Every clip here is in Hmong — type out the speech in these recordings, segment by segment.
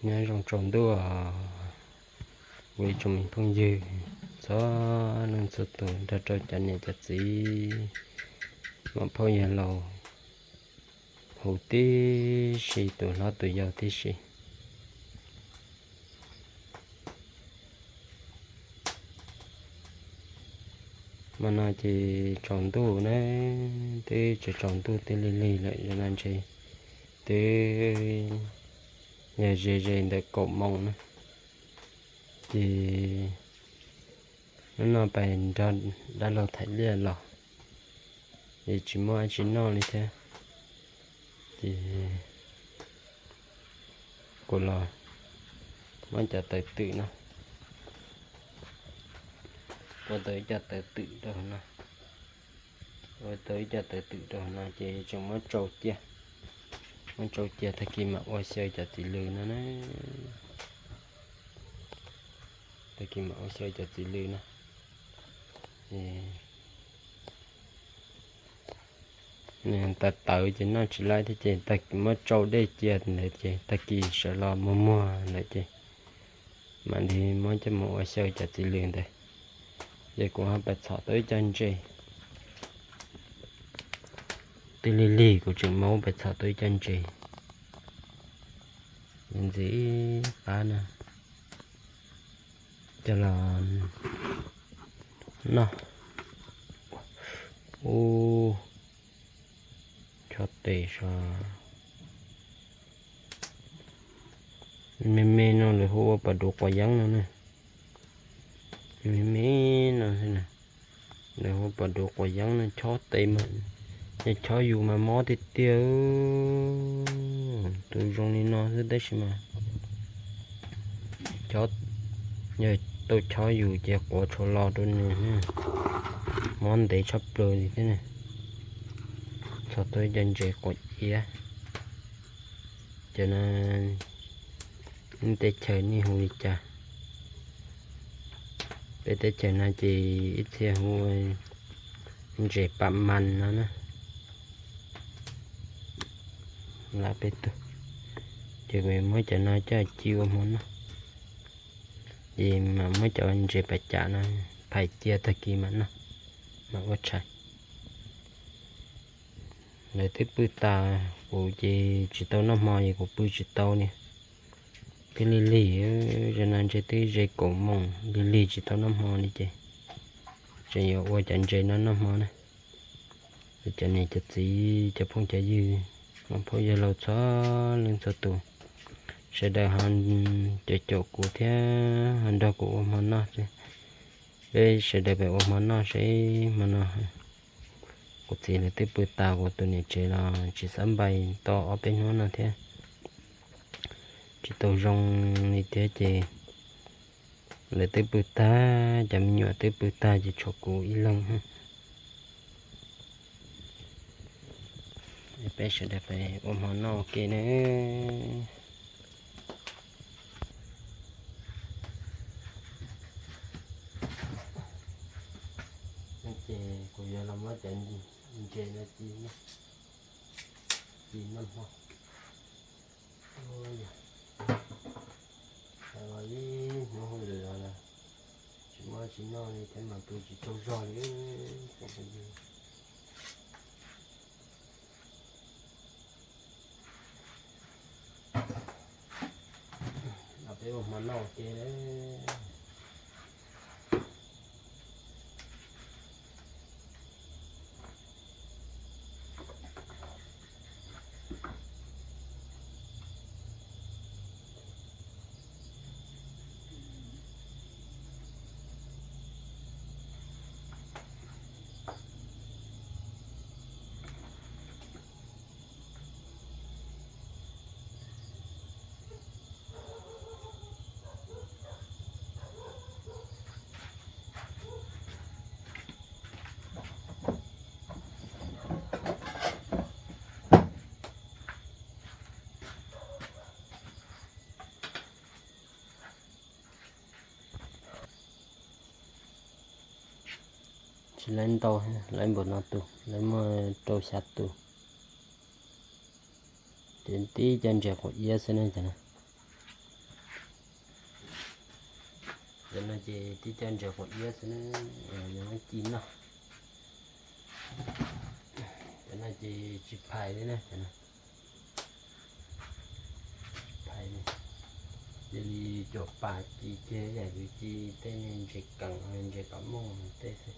Nyob zoo tsaus ntuj, kuv ib tsoom me phooj ywg txhua leej txhua tus, nrog rau cov niam cov txiv, muam phauj yawg laus, huv tib si, tus hlob tus yau tib si. Hmo no ces tsaus ntuj na, twb tsaus tsaus ntuj twb lig lig lawm no ntshe twb yog ze ze ntawm kaum moos na. Ces hnub no pais nrog dab laug Thaiv Liaj los, ces tsis muaj dab tsi noj li thiab, ces kuv los muab cov tawv twm no, ua tau ib co tawv twm rau no, ua tau ib co tawv twm rau no ces tseem muab tsau cia, muab tsau cia tag kis mam ua xyaw cov txiv lws no na. Tag kis mam ua xyaw cov txiv lws no. Nws tawv tawv ces noj tsis laib thiab ces tag kis muab tsau dej cia ntawd ces tag kis sawv los muag muag lawm ces mam li muab coj mus ua xyaw cov txiv lws ntawd. Ces kuv ho pais txhom tau ib co ntses, twb lig lig kuv tseem muab pais txhom tau ib co ntses ntxiv ib qab no coj los noj. Ub, chob tes so me me no lawv hu ua pas duv quav yeeb no na. Me me no xwb na, lawv hu pas duv quav yeeb no, chob tes mas, yog chob yus mas mob tiag tiag. Tus zoo li no xwb tab sis mas yog tau chob yus ces quav tshuav los rau nws, mob ntev tshaj plaws li thiab. Txhom tau ib co ntses quav iab, cov no teb chaws nej hu li cas? Peb teb chaws no ces ib txhia hu ntses pam mas no na, lawv peb tug. Ces kuv yuav muab cov no coj ci ua hmo noj, ces mam muab cov ntses pas cam no phais cia tag kis mam noj, mam ua tshais. Lawv twb pw tas, kuv ces tsis tau noj hmo es kuv pw tsis tau li. Twb lig lig, zaum no ntshe twb ze kaum moos, lig lig tsis tau noj hmo li ces tseem yuav ua cov ntses no noj hmo na. Cov niam cov txiv, cov phooj cov ywg, muam phauj yawg laus txhua leej txhua tus, sawv daws ho caum caum kuv thiab ho nrog kuv ua hmo noj. Peb sawv daws pem ua hmo noj seb hmo no kuv txiv lawv twb pw tas, kuv tus niam tsev los tsis xav npais tau ob peb hnub no thiab, tsis tau zoo li thiab ces lawv twb pw tag, cov me nyuam twb pw tag ces tshuav kuv ib leeg. Peb sawv daws pem ua hmo noj ua ke na. Ces kuv yuav los muab cov ntses no ci, ci noj hmo. Ib hnub hauj lwm los tsis muaj tsis noj li thiab mas pw tsis tsaug zog li. Los peb ua hmo noj ua ke. Tsis lawv ntau, lawv npaum no tus, lawv muaj rau xya tus. Ces tib cov ntses quav iab xwb na cov no. Cov no ces tib co ntses quav iab xwb na, yog muab ci noj. Cov no ces tsis phais li na, cov no tsis phais li. Cia li cuam pas ci kiag yam yus ci tej niag ntses kees, ntses pam mooj tej xwb.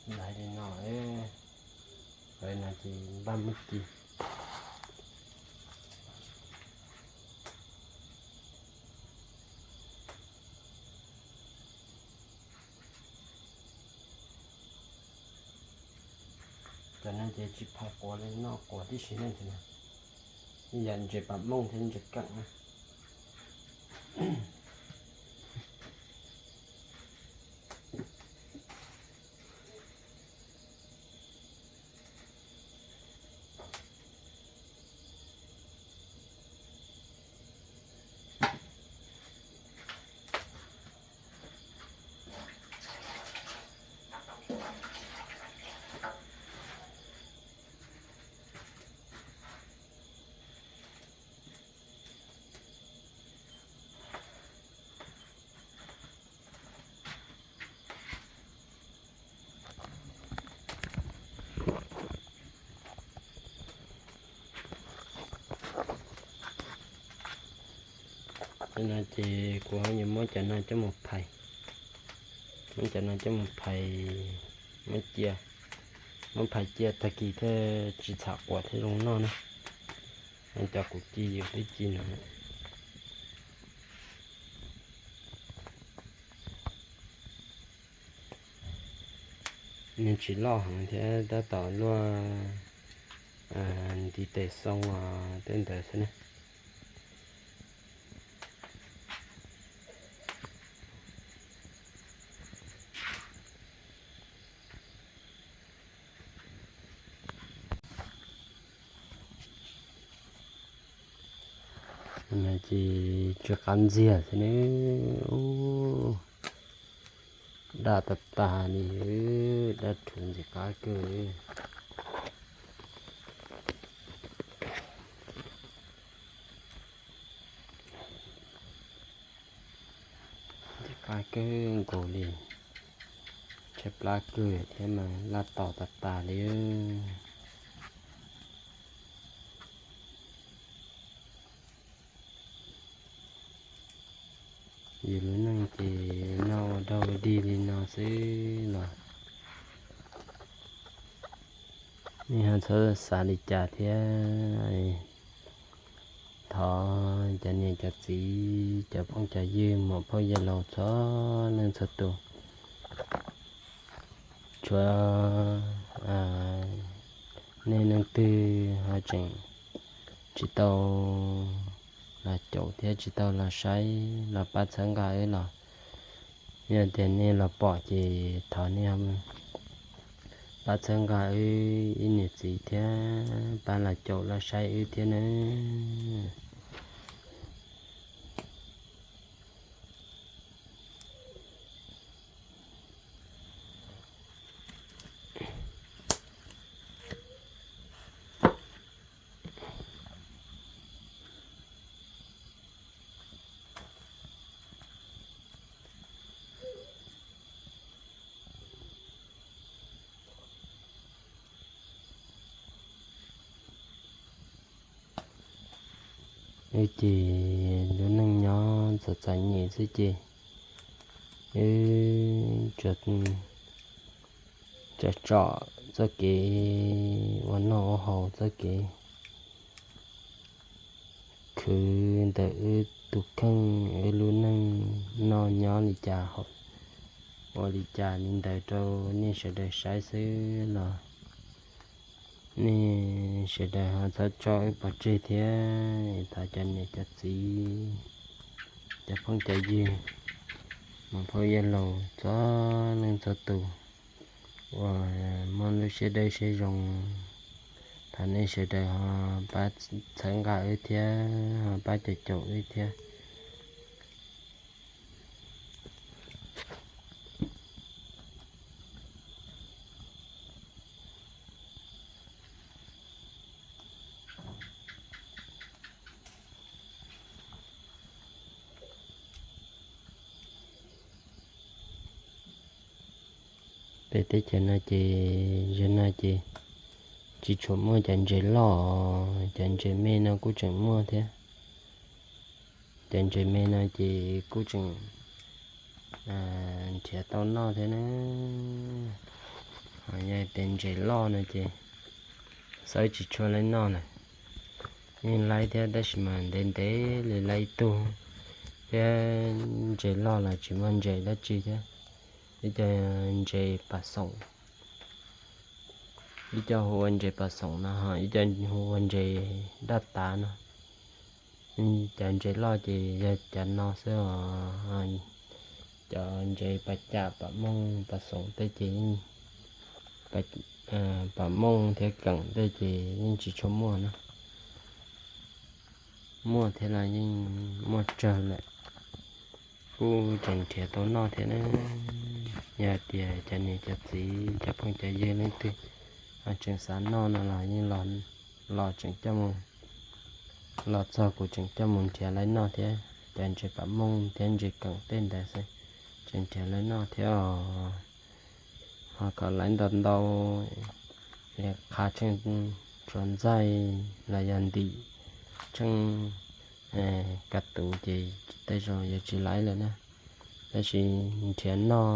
Laiv li no, laiv no ces npaj muab ci. Cov no ces tsis phais, quav li noj quav tib si ne. Yam ntses pam mooj thiab ntses keem na. Cov no ces kuv ho yuav muab cov no coj mus phais, muab cov no coj mus phais, muab cia, muab phais cia tag kis thiaj tsis txham quav thiab zoo noj na. Cov kuv ci yus twb ci no. Nws tsis loj heev thiab tab tom luaj ntiv tes xoo tej ntawd xwb ne. Ces tsw qab ntxiag xwb ne. Daj tag tag li, daj rhuv ntxim qab kawg. Ntxim qab kawg nkaus li, tshaib plab kawg thiab mas laj tau tag tag li. Yus lub neej ces noj ua dog ua dig li no xwb los nej ho txhob xav li cas thiab. Thov cov niam cov txiv, cov phooj cov ywg, muam phauj yawg laus txhua leej txhua tus, tshuav nej leej twg ho tseem tsis tau los caum thiab tsis tau los saib los pab txhawb nqa wb los, yog tias nej los pom ces thov nej ho Pab txhawb nqa wb ib niam txiv thiab pab los caum los saib wb thiab nawb. Wb ces lub neej nyob txom txom nyem xwb ces wb tsom tsom txoj kev ua noj ua haus, txoj kev khwv ntawm wb tus kheej, wb lub neej noj nyob li cas, ua li cas li ntawd rau nej sawv daws saib xwb los nej sawv daws ho txhob tso wb pov tseg thiab. Thov cov niam cov txiv, cov phooj cov ywg, muam phauj yawg laus txhua leej txhua tus uas muaj lub siab dawb siab zoo, thov nej sawv daws ho pab txhawb nqa wb thiab ho pab caum caum wb thiab. Peb teb chaws no ces zaum no ces tsis tshua muaj cov ntses loj, cov ntses me no kuj tseem muaj thiab. Cov ntses me no ces kuj tseem nrhiav tau noj thiab na. Ho yog tias ntses loj no ces xawb tsis tshua laib noj lawm. Yeej laib thiab tab sis mas ntev ntev li laib ib tug, thiab ntses loj los tsis muaj ntses dab tsi thiab. Ib co ntses pas xoom, ib co hu ua ntses pas xoom no ho ib co hu ua ntses daj tav no. Cov ntses loj ces yog cov no xwb os. Cov ntses pas cam pas mooj pas xoom tej ces yeej, pas mooj thiab keem tej ces yeej tsis tshua muaj na. Muaj thiab los yeej muaj tsawg lawm, kuj tseem nrhiav tau noj thiab na. Yog tias cov niam cov txiv cov phooj cov ywg leej twg tseem xav noj no los yeej los tseem coj mus, los txog kuv tseem coj mus nrhiav lawv noj thiab. Cov ntses pas mooj thiab ntses keem tej ntawd xwb tseem nrhiav lawv noj thiab os. Ho kom lawv ntau ntau li qhav tsheej tsuas ntxaij los yog ntim tsheej ka tuv ces tej zaum yuav tsis laib lawm na. Tab sis nrhiav noj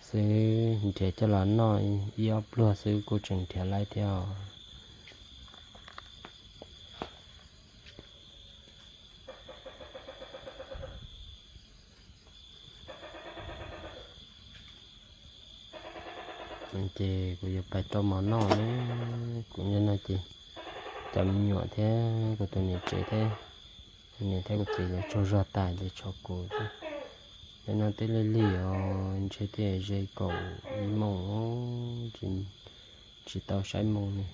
xwb, nrhiav coj los noj ib ob pluag xwb kuj tseem nrhiav laib thiab os. Ces kuv yuav pais rau mov noj na. Kuv nyob no ces cov me nyuam thiab kuv tus niam tsev thiab, niam thiab kuv txiv lawv tsaug zog tas ces tshuav kuv xwb. Hnub no twb lig lig os, ntshe twb ze kaum ib moos, tsis tau saib moos li.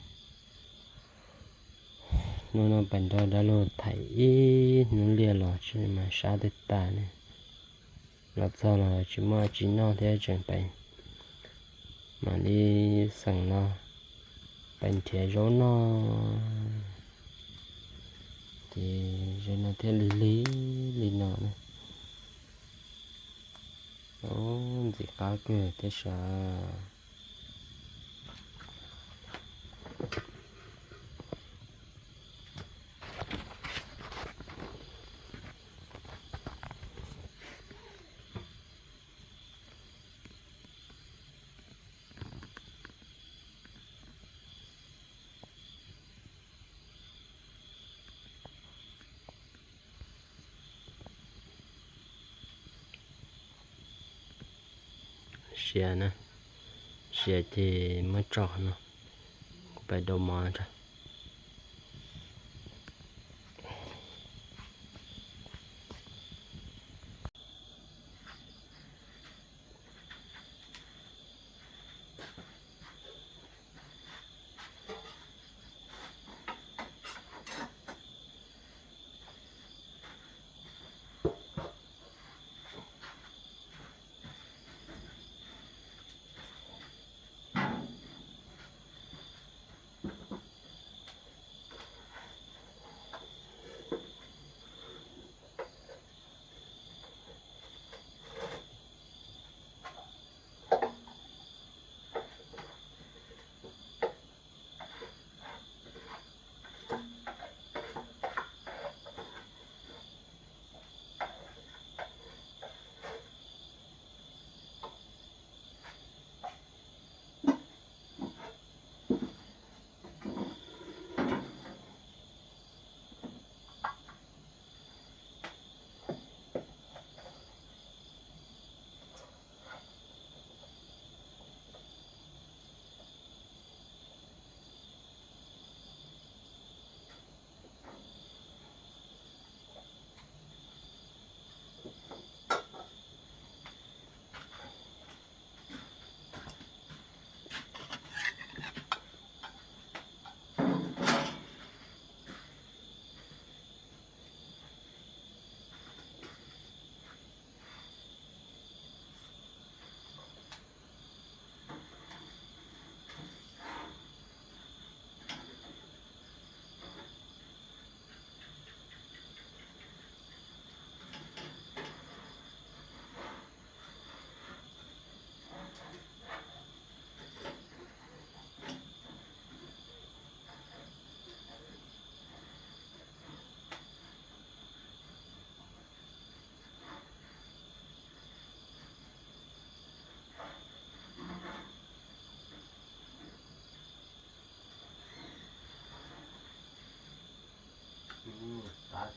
Hnub no pais nrog dab laug tham ib hnub liaj los tsis mas sab twb tas ne. Los txog los tsis muaj tsis noj thiab tseem pais mam li xeem los pais nrhiav zaub noj. Ces zaum no thiaj lig lig li no na. Ntxim qab kawg thiab sav. Siav na, siav ces muab tso no, kuv pais dau mov tso.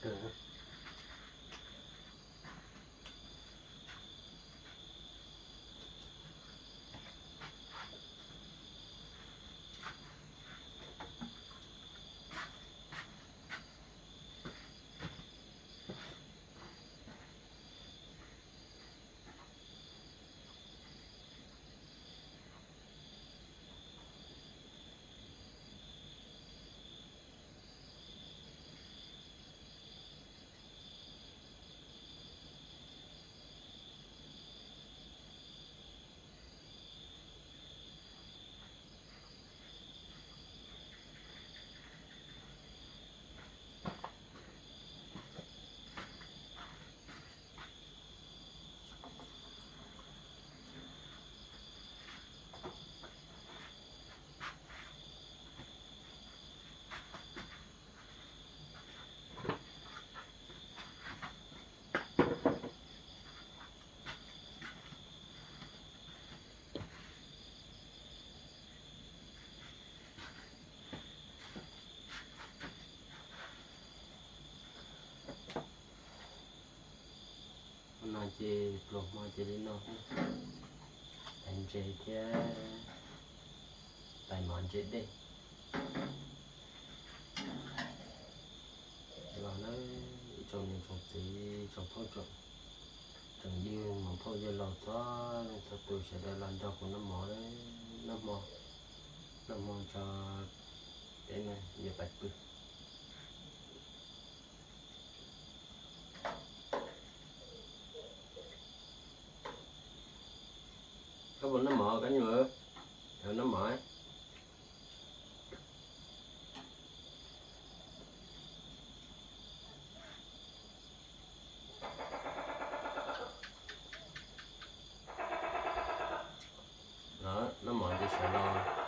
kawg. No ces pluas hmo ces li no, tais ntses thiab tais mov ntse dej. Los na, ib tsoom niam tsoom txiv tsoom phooj tsoom ywg, mos phauj yawg laus txhua leej txhua tus sawv daws los nrog kuv noj mov, noj hmo, noj hmo tso peb mas yuav pais pw. Koj puas noj mov koj nyuam? Noj mov. Noj mov ces sawv los.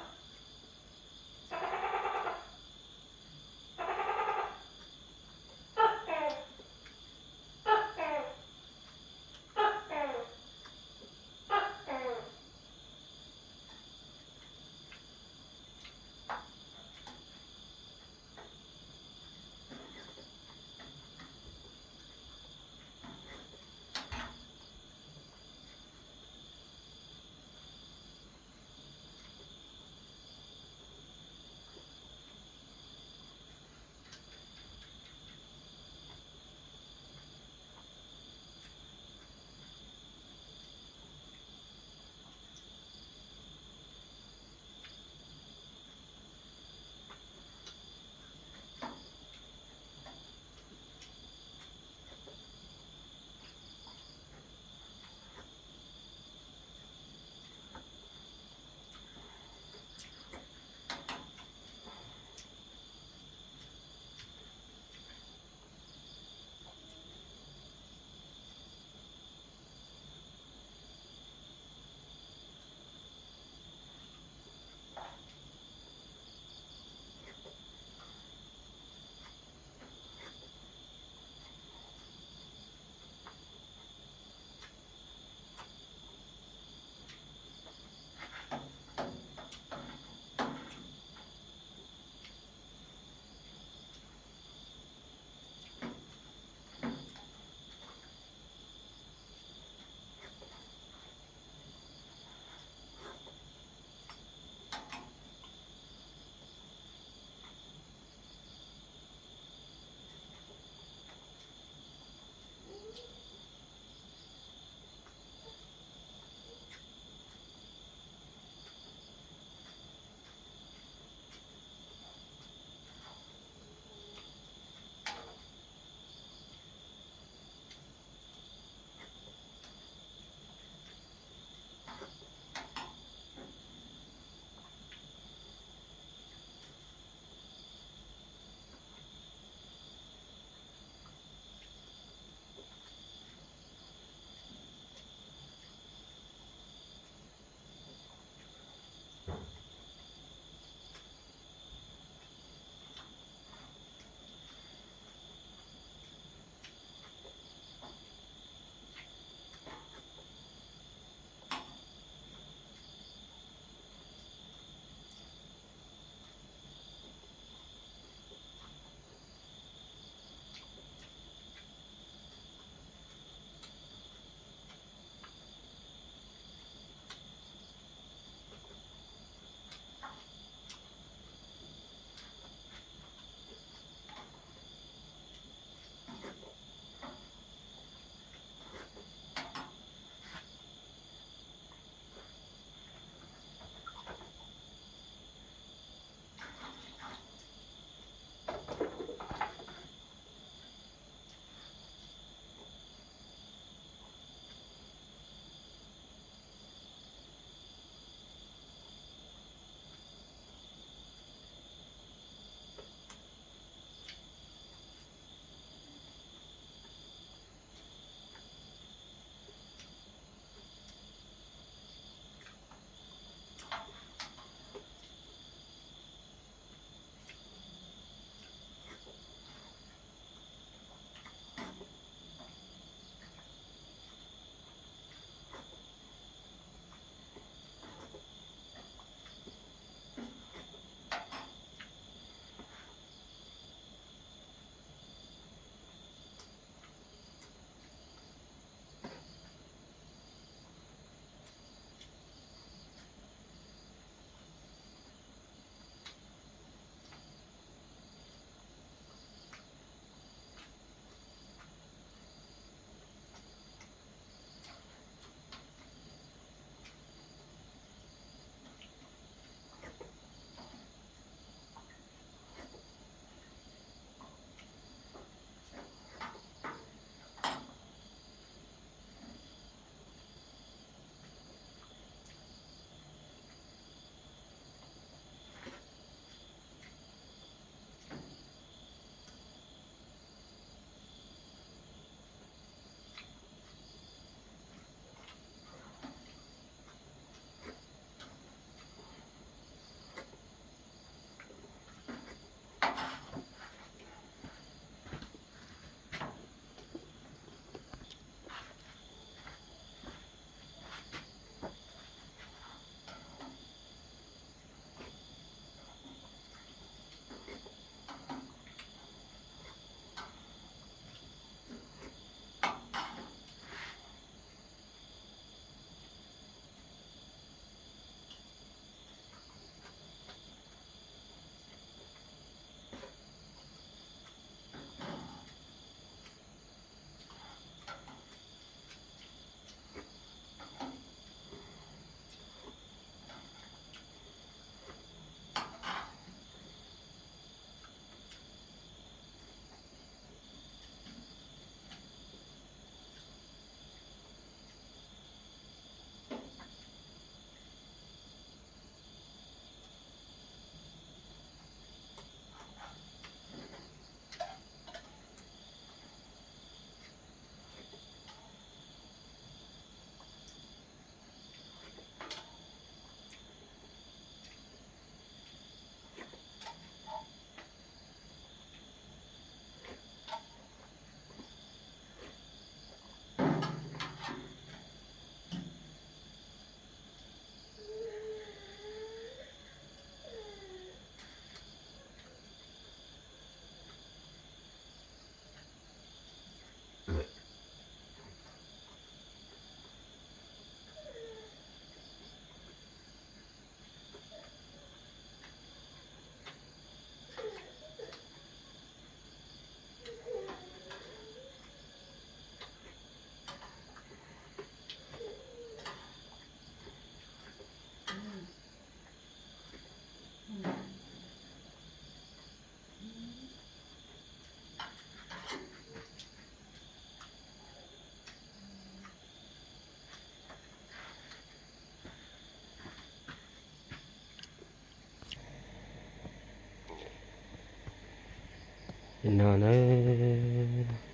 Li no na,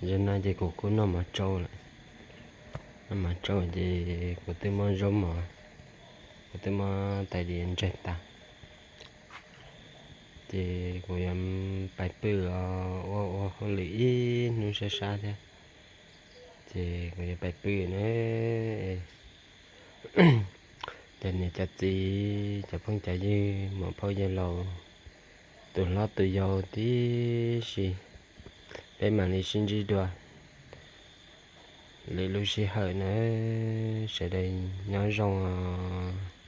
zaum no ces kuv kuj noj mov tsau lawm. Noj mov tsau ces kuv twb muab zaub mov, kuv twb muab tais diav ntsaig tas. Ces kuv yuav pais pw os, ua ua hauj lwm ib hnub sab sab thiab. Ces kuv yuav pais pw na. Cov niam cov txiv, cov phooj cov ywg, muam phauj yawg laus, tus hlob tus yau tib si, peb mam li sib ntsib dua lwm lub sij hawm na. Sawv daws nyob zoo os.